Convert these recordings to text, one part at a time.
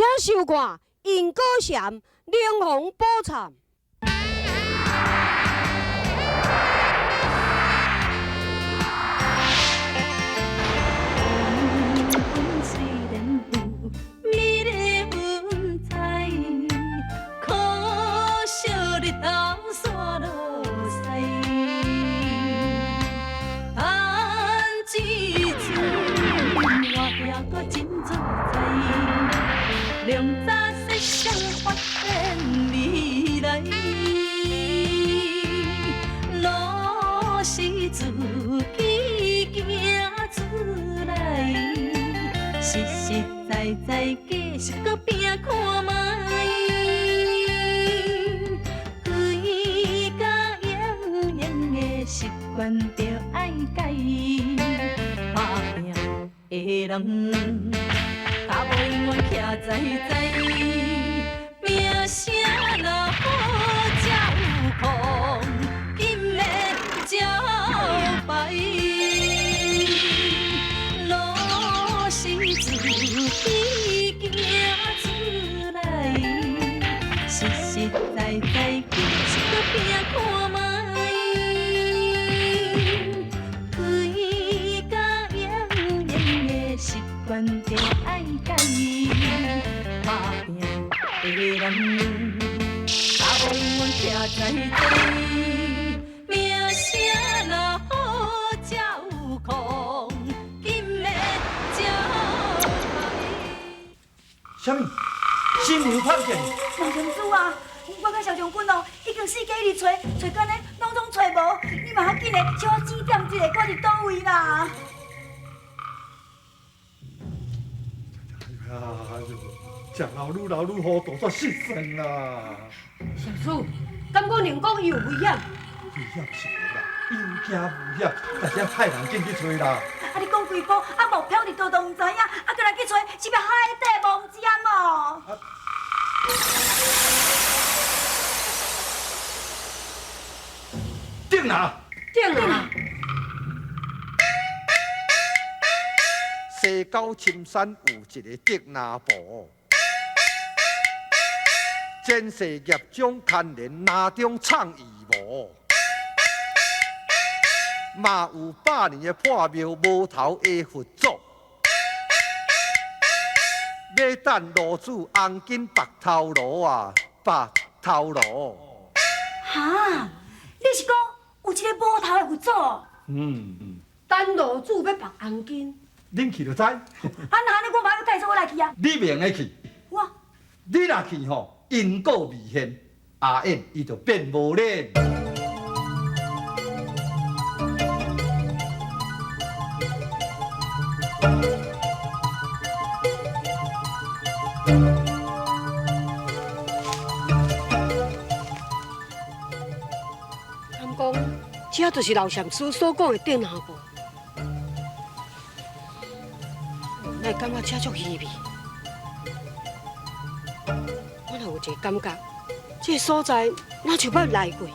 請收看《因果禪靈魂寶懺》。啥物？新娘拍见？王禅师啊，我佮萧将军哦，已经四界一直揣，揣到呢，拢总揣无。你嘛较紧的，小可指点一下，看伫佗位啦。哎呀，食老愈老愈糊涂，煞失算啦。禅师，敢讲灵公伊有危险？危险是无啦，有惊无险，但是派人进去揣啦。啊！你讲几步，啊目标伫佗都毋知影，啊，阁来去揣，是欲海底无尖哦？定啦！定啦！西郊深山有一个竹林婆，前世业障牵连，哪中藏异无？嘛有百年的破庙，无头的佛祖，欲等炉主红巾缚头路啊，缚头路。哈？你是讲有一个无头的佛祖？嗯。等炉主欲缚红巾。恁去就知。啊，那按呢，我嘛欲带做伙来去啊。你袂用得去。我。你若去吼，因果未现，阿燕伊就变无脸。敢讲，这就是老禅师所讲的殿下无？哪会感觉这足稀微？我哪有一个感觉，这个所在若像捌来过？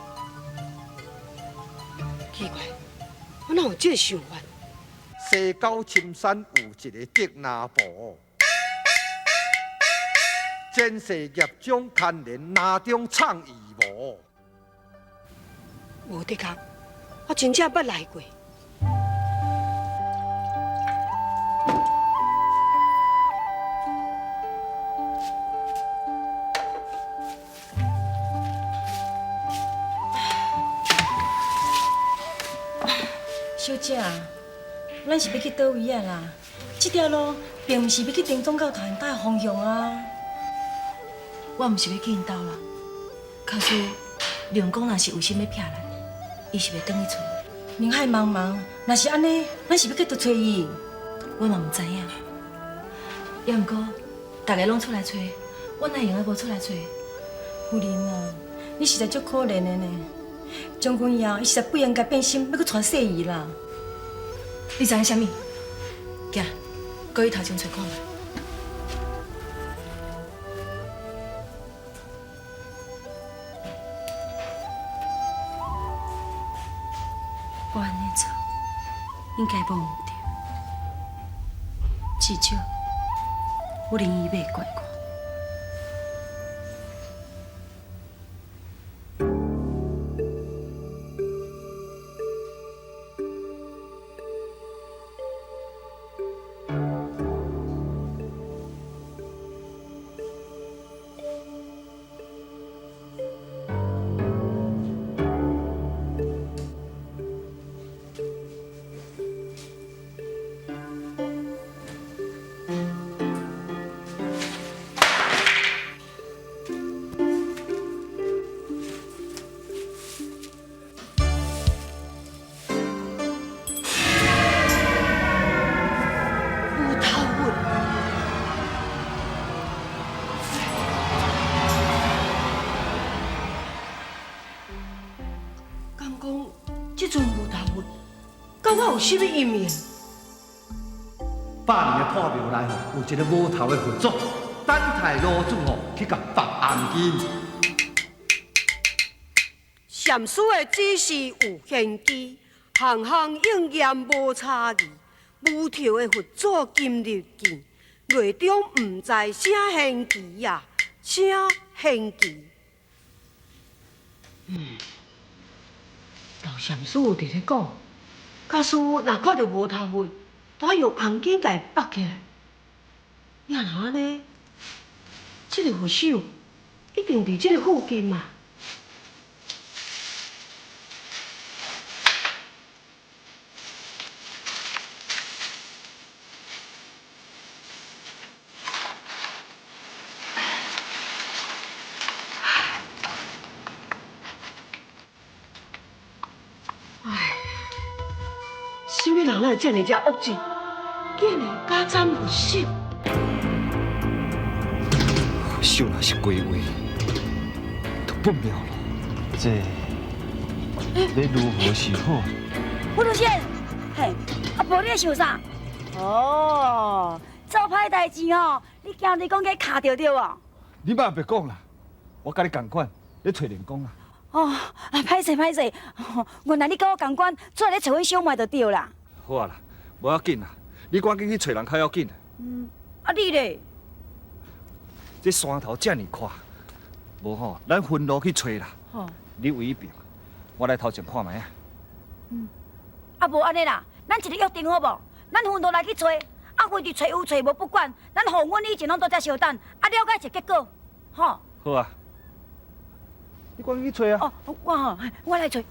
奇怪，我哪有这个想法？西郊深山有一个竹林婆，前世业障牵连，哪中藏异无？无的确，我真正捌来过。小姐，咱是欲去佗位啊啦？这条路并毋是欲去定宗教团𪜶的方向啊。我毋是欲去𪜶兜啦，假使龙公若是有心欲骗咱，伊是袂转去厝。人海茫茫，若是按呢，咱是欲去佗揣伊？我嘛毋知影。也毋过，大家拢出来揣，我哪会用得无出来揣？夫人啊，你实在足可怜的呢。将军爷，伊实在不应该变心，欲阁娶细姨啦。你知影啥物？行，阁去头前揣看觅。我按呢做，应该无毋对。至少，我连伊袂怪我。我有啥物因缘？百年的破庙内吼，有一个无头的佛祖，等待炉主吼去共缚红巾。禅师的指示有玄机，项项应验无差异。无头的佛祖今日见，内中毋知啥玄机呀？啥玄机？老禅师有伫咧讲，假使若看著无头佛，都爱用红巾共伊缚起来。也若按呢，这个佛手一定伫这个附近嘛。啥物人会遮尔遮恶质，竟然敢斩佛手？佛手若是归位，就不妙了。这欲如何是好？胡主席，嘿，啊，无你咧想啥？哦，做歹代志吼，你惊你讲给卡著对无？你莫白讲啦，我佮你仝款，咧揣连公啦。哦，啊，歹势歹势，原来你佮我仝款，出来咧揣阮小妹就对啦。好啊啦，无要紧啦，你赶紧去揣人较要紧。啊你咧？这山头遮尔宽，无吼，咱分路去揣啦。哦。你围彼边，我来头前看觅啊。啊无按呢啦，咱一个约定好无？咱分路来去揣，啊非伫揣有揣无不管，咱予阮以前拢伫遮相等，啊了解一下结果，吼。好啊。你赶紧去揣啊！哦，我吼，我来揣。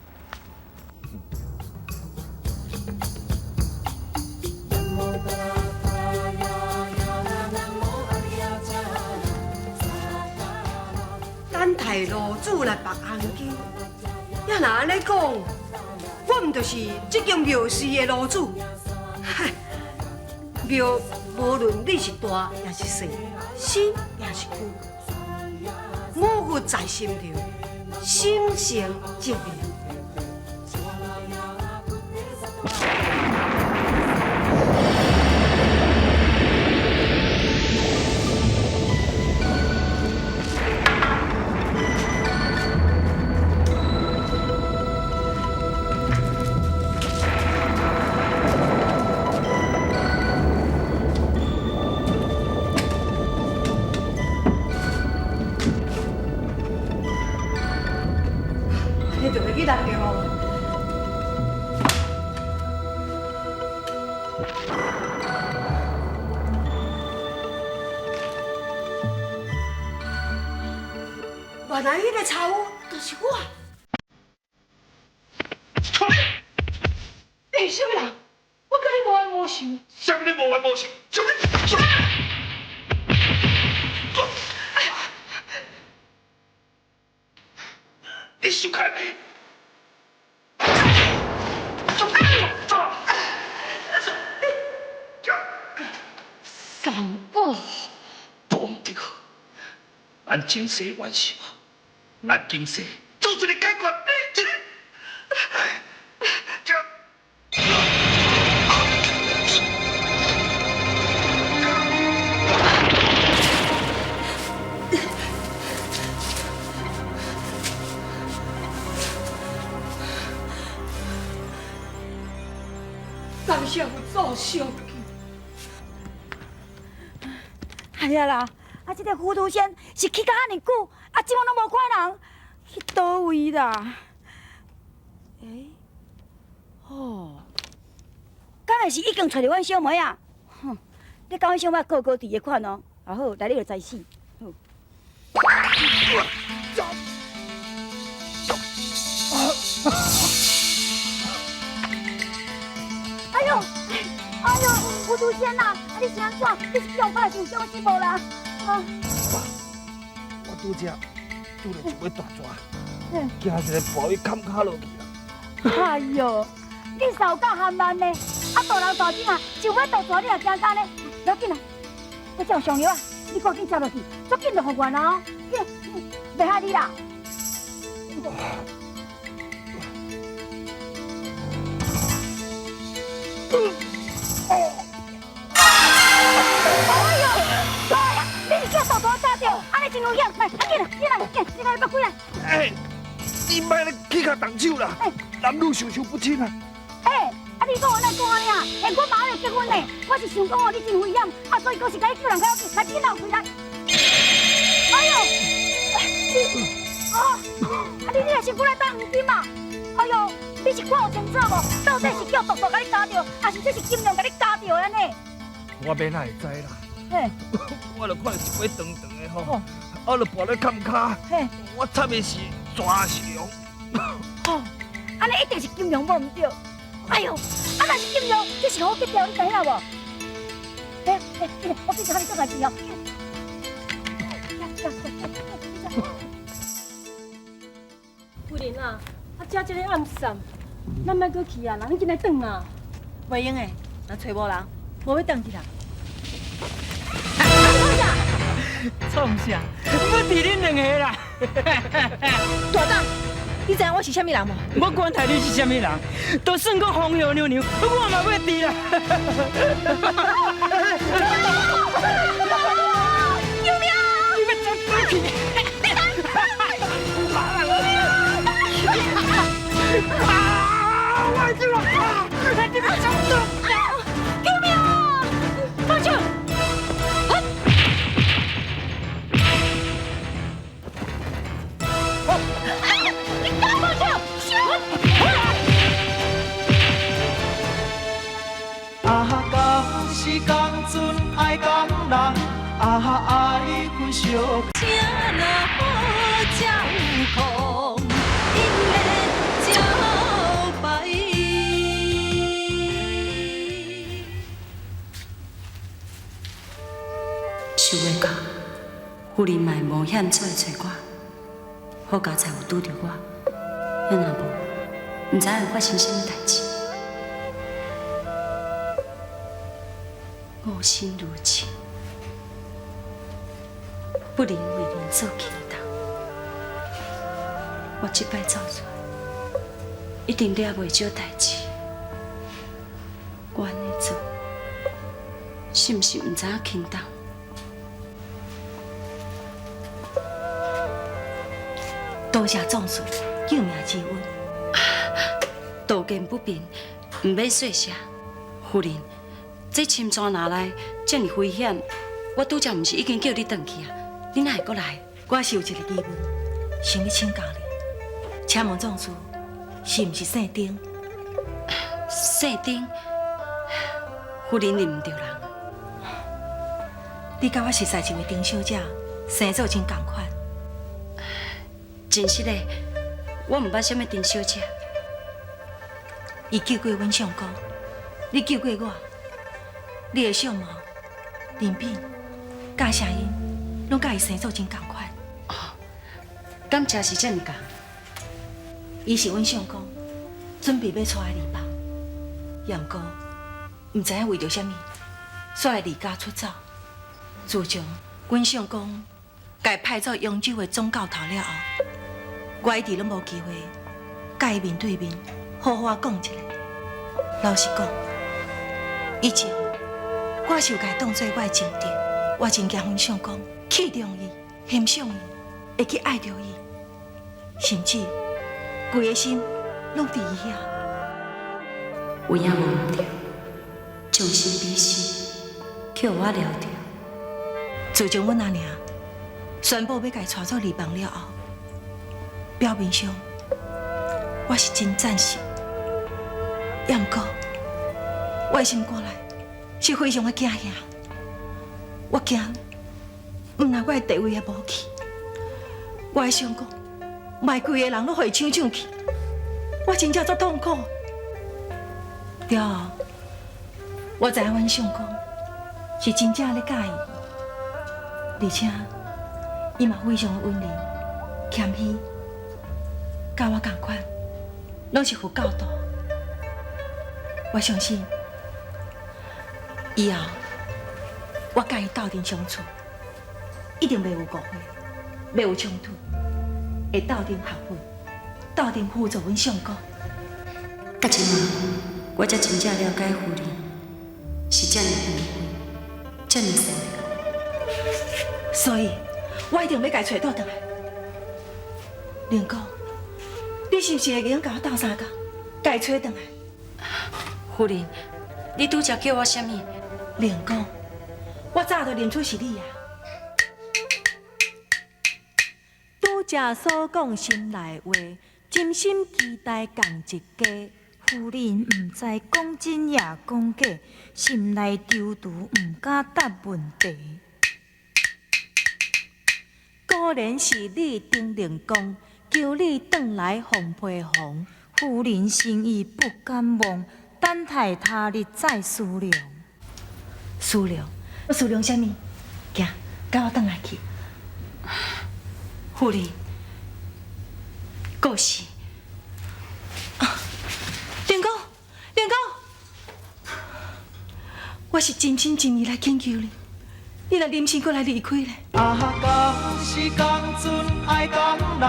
等待炉主来缚红巾，也若按呢讲，我毋就是这间庙寺的炉主？庙无论你是大抑是细，新抑是旧，五蕴在心头，心诚则灵。你就袂记人着哦。原来彼个查某就是我。欸，啥物人？我佮你无冤无仇。啥物你无冤无仇？啥物？你想开没？三宝，无毋对，咱前世冤仇，咱今世做一个解决。感谢佛祖相救。哎呀啦，啊，这个糊涂仙是去到遐尔久，啊，这摆拢无看人，去佗位啦？欸，哦，敢会是已经揣著阮小妹啊？哼，你甲阮小妹高高伫的款哦。啊好，来你就知死。好。哎呦，哎呦，糊涂仙啊，啊你是按怎？你是用拍受伤是无啦？啊！我拄才拄著一尾大蛇，惊一个跋伊砍跤落去啦。哎呦，你扫甲含慢呢？啊，大人大种啊，一尾大蛇你也惊甲呢？不要紧啦，我这有上药啊，你赶紧食落去，足紧就复原啊！紧，袂害你啦。哎呦，哎呀，你是叫豆豆打著，按呢真危险！来，紧来，紧来，紧，你来别开来。哎，你莫咧去共动手啦，男女授受不亲啊。哎，啊你讲我哪讲按呢啊？哎，我嘛还未结婚呢，我是想讲哦，你真危险，啊，所以阁是共你救人较要紧，来，紧闹开来。哎呦，你，哦，啊你你也是过来打黄金嘛？哎呦，你是看有清楚无？到底是叫毒毒共你咬著，还是这是金龙共你咬著按呢？我欲哪会知啦？嘿，我就看著一尾长长的吼，我就跋咧坎跤，我插的是蛇是龙。哦，按呢一定是金龙无毋对。哎呦，啊若是金龙，这是好吉兆，你知影无？哎哎，我去查你做代志哦。夫人啊，啊遮这个暗送，咱莫阁去啊，咱紧来转啊。袂用的，若揣无人，无欲转去啦。创啥？欲治恁两个啦！大胆，你知影我是啥物人无？我管他你是啥物人，就算讲风雨娘娘，我嘛欲治啦！救命！你欲怎倒去？啊！我救啦！你欲怎倒？救命！放手！啊，共时共阵爱共人，啊，爱分相。这若好才有空，因的招牌。想袂到，夫人嘛会冒险出来揣我，好佳哉有拄著我，要若无，毋知会发生啥物代志。我心如情，不能为人做轻重。我这摆走出来，一定惹袂少代志。我按呢做，是毋是毋知影轻重？多谢壮士救命之恩。道见不平，毋免说谢。夫人，这深山内内这么危险，我拄则毋是已经叫你转去啊？你哪会阁来？我是有一个疑问，想欲请教你，请问壮士是毋是姓丁？姓丁，夫人认毋著人。你佮我熟似一位丁小姐，生做真仝款。真实的，我毋捌啥物丁小姐。伊救过阮相公，你救过我，你的相貌、人品、佮声音，拢佮伊生做真仝款。哦，敢真是这么仝？伊是阮相公，准备欲娶来离房，也毋过毋知影为著啥物，煞会离家出走。自从阮相公共派做扬州的总教头了后，我一直拢无机会佮伊面对面好好仔讲一下。老实讲，以前我是有共伊当做我的情敌，我真惊阮相公器重伊、欣赏伊，会去爱著伊，甚至规个心拢伫伊遐。有影无毋对，将心比心，去予我撩著。自从阮阿娘宣布欲共伊娶做二房了后，表面上我是真赞成，也毋过我的心肝内是非常的惊吓。我惊，毋但我的地位会无去，我的相公嘛会规个人拢予伊抢抢去，我真正足痛苦。了后，我知影阮相公是真正咧佮意伊，而且伊嘛非常的温柔、谦虚，佮我仝款，拢是佛教徒。我相信以后我佮伊斗阵相处，一定袂有误会，袂有冲突，会斗阵学佛，斗阵辅助阮相公。甲这嘛，我才真正了解夫人是遮爾本分，遮爾善良。所以，我一定欲共伊揣倒轉來。玲哥，你是毋是會用共我鬥相共，共伊揣轉來？夫人，你拄才叫我啥物？玲哥，我早就認出是你啊！拄才所講心內話，真心期待仝一家。夫人毋知講真抑講假，心內躊躇毋敢答問題。果然是你丁靈公，求你轉來鳳皮房。夫人心意不敢忘，等待他日再思量。思量，思量啥物？行，佮我轉來去。夫人，故事。玲哥，玲哥，我是真心真意來懇求你，你若忍心閣來離開咧？啊，仝時仝陣愛仝人，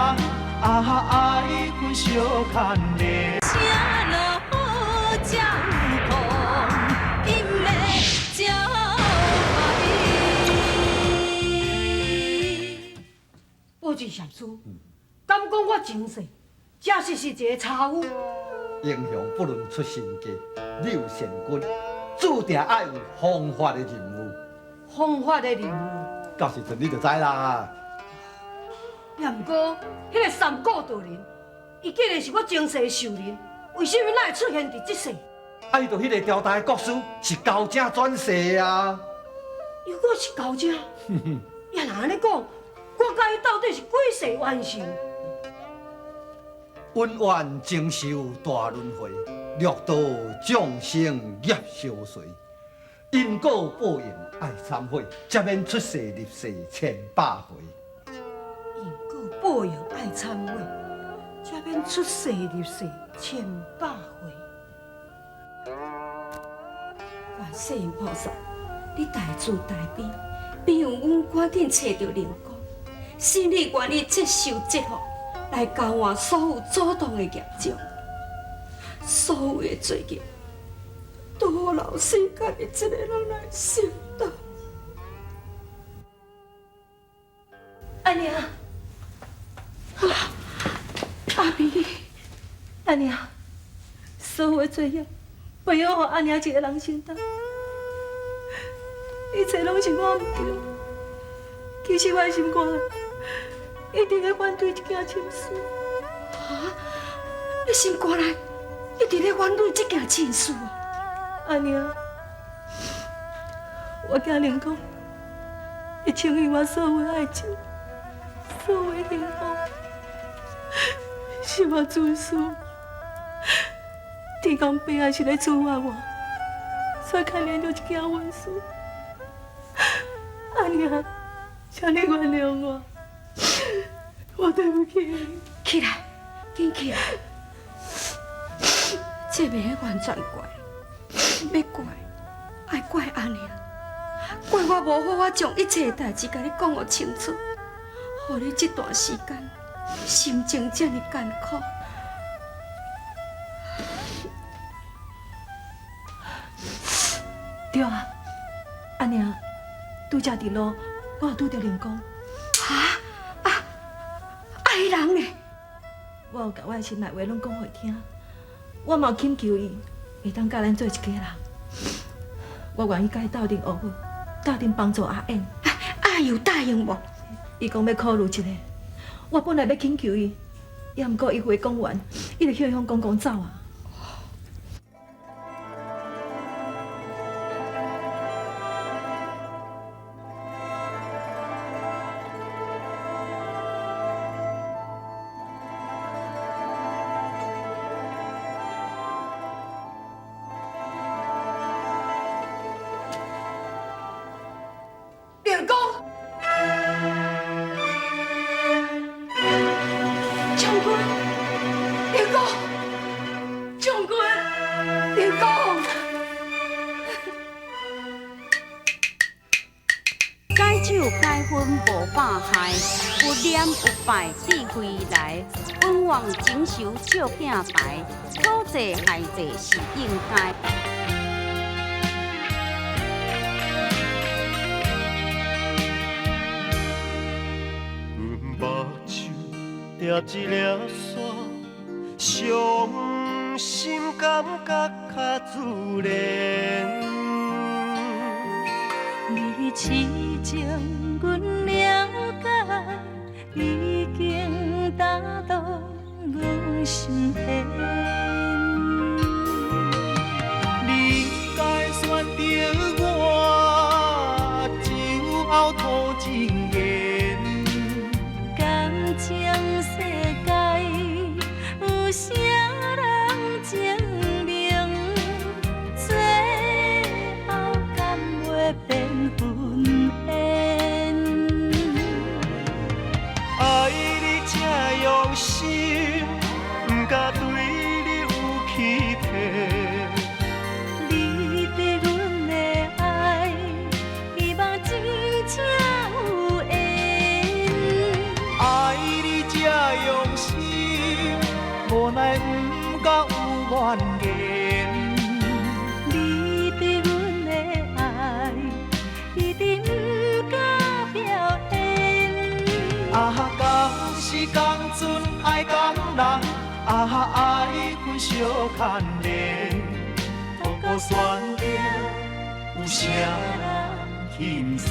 啊，愛分相牽連。声若好才有空，音的才有。報紙禪師，敢講我前世真實是一个查夫？英雄不論出身家，柳善君注定愛有弘法的任務。弘法的任務，到時陣你就知啦。也毋過，彼个三顧道人，伊既然是我前世的仇人，為什麼哪會出現佇這世？啊，伊就彼个朝代的國師是高者轉世啊。又閣是高者？也若按呢講，我佮伊到底是幾世冤仇？恩怨情仇大輪迴，六道眾生業相隨，因果報應愛懺悔，才免出世入世千百回。因果報應愛懺悔，才免出世入世千百回。觀世音菩薩，你大慈大悲，庇佑阮趕緊揣著靈光，使你願意接受這福，來交換所有祖宗的業障，所有的罪孽，都予老師家己一个人來承擔。阿娘，阿美，阿娘，所有的罪孽，袂用予阿娘一个人承擔，一切攏是我毋對。其實我的心肝一定會反對這件親事。啊！你心肝內一直咧反對這件親事啊？阿娘，我驚靈公會搶去我所有的愛情，所有的幸福，是我自私。天公伯也是咧處罰我，所以牽連著這件婚事。阿娘，請你原諒我，我對不起你。起來，緊起來！這袂完全怪，欲怪，愛怪阿娘，怪我無好好將一切代誌共你講予清楚，予你這段時間心情這麼艱苦。對啊，阿娘，拄才佇路，我有拄著靈公。哈？啊！啊！彼人呢？我有共我的心內話攏講予伊聽，我嘛有懇求伊會當佮咱做一家人。我願意佮伊鬥陣學佛，鬥陣幫助阿燕。阿有答應無？伊講欲考慮一下。我本來欲懇求伊，也毋過伊話講完，伊就向向公公走啊。靈公，將軍，靈公，百害，有念有拜智慧来，恩怨情仇照镜牌，讨债害债是应该。阮目睭抓一粒沙，伤心感觉较自然。你痴情，阮了解，已经打动阮心弦。你应该选择我，酒后吐真言。感情世界有啥人证明？最后敢袂变分缘？爱你这用心，不敢对你有欺骗。你对阮的爱，希望真正有缘。爱你这用心，无奈不敢有怨言。你对阮的爱，一直不敢表现。啊，共时共阵爱共人，啊，爱分相牵连，痛苦选择有啥人欣赏？